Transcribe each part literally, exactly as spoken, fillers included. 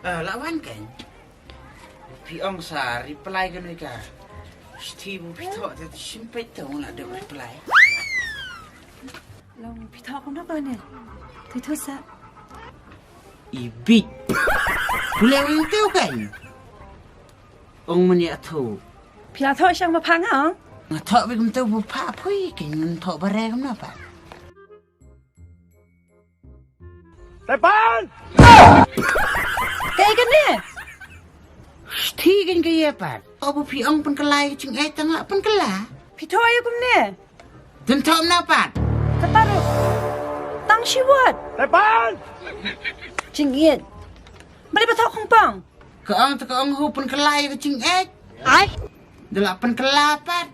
Eh, la wan kan. Phi ong sa reply ka noi ka. Shithi bu phi thoh te shim peit to la dep reply. Long phi thoh kumno ka ne? Te thoh sa. I bit. Pule wing teu kan. Ong mani athu. Phi la thoh shang ma pha nga ong. Nga thoh bi kumto bu pha phui kan ngun thoh bare kumno pa. Tepan! Kai kane? Shti kan kai ya pat. O bu phi ong pynkylla ka jingeh tang la pynkylla. Phi thoh ya kumne? Tun thoh na pat. Kata ru. Tang shi wat. Tepan! Jingeh. Bali ba thoh khongpong. Ka ong te ka ong hu pynkylla ka jingeh. Ai. Da la pynkylla pat.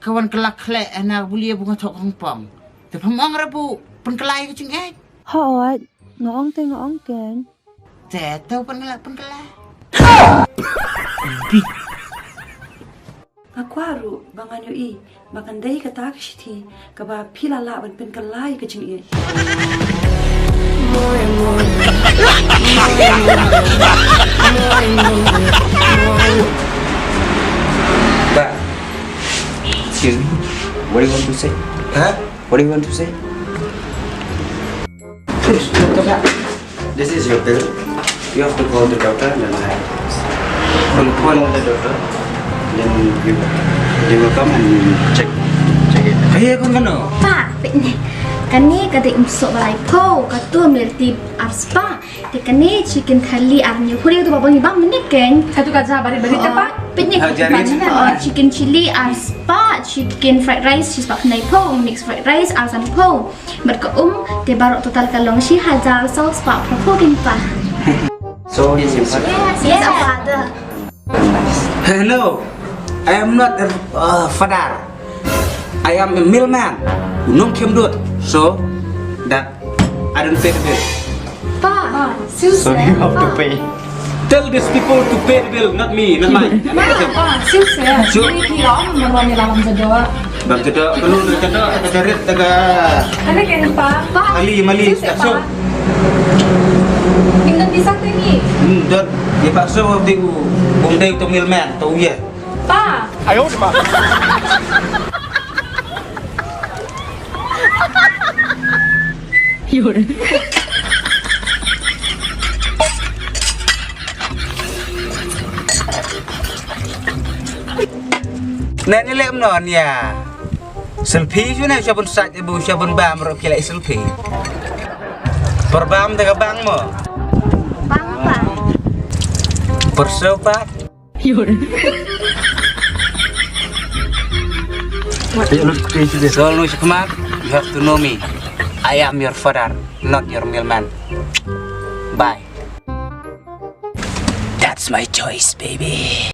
Ka wan kylla khleh hana bulia bu nga thoh khongpong. Te pham ong ra bu pynkylla ka jingeh. Hooid, nga ong te nga ong ken. Te to pynkylla pynkylla. Bit. Nga kwah ruh ba ngan ïohi ba kan dei kata ka shithi kaba phi la lah ban pynkylla ïa ka jingïeit. Bah, excuse me. What do you want to say? Huh? What do you want to say? This is your bill. You have to call the doctor and then I call, call the doctor. Then you, they will come and check, check it. Kaya ko mano? Pa, peit ne. Kane ka dei um soh ba lai phew, katu mlti ar spah. Te kane chicken thali ar hynñiew phew. Katu ba bang bang minit ken. Katu ka ja barit barit te pa. Peit ne. Ha, ja barit. Oh, chicken chili ar spah, chicken fried rice shi spah phew, mixed fried rice ar san phew. Bad ka um, te baroh total ka long shi hajar saw spah phew phew kin pa. So, yes, yes. Yes, yes, father. Hello, I am not a uh, father. I am a mailman. U nong kem dot. So, that I don't pay the bill. Pa, so you have to pay. Tell these people to pay the bill, not me, not mine. Pa, pa, sil se. Sure. Ni ki lam, man wan ni lam jado. Bang jado, kalu jado, ka jarit, ka. Kane ken pa. Pa, mali, mali. Sil se, so. Kim dan bisa tu ni. Hmm, dot. Dia paksa waktu itu, bung dai tu mailman, tu ya. Pa. Ayo, pa. Nani lem non ya. Selfie ju ne shabun sat bu shabun bam ro kila selfie. Perbam daga bang mo. Bang pa. Persopat. Yun. Soal nu shikmat, you have to know me. I am your father, not your mailman. Bye. That's my choice, baby.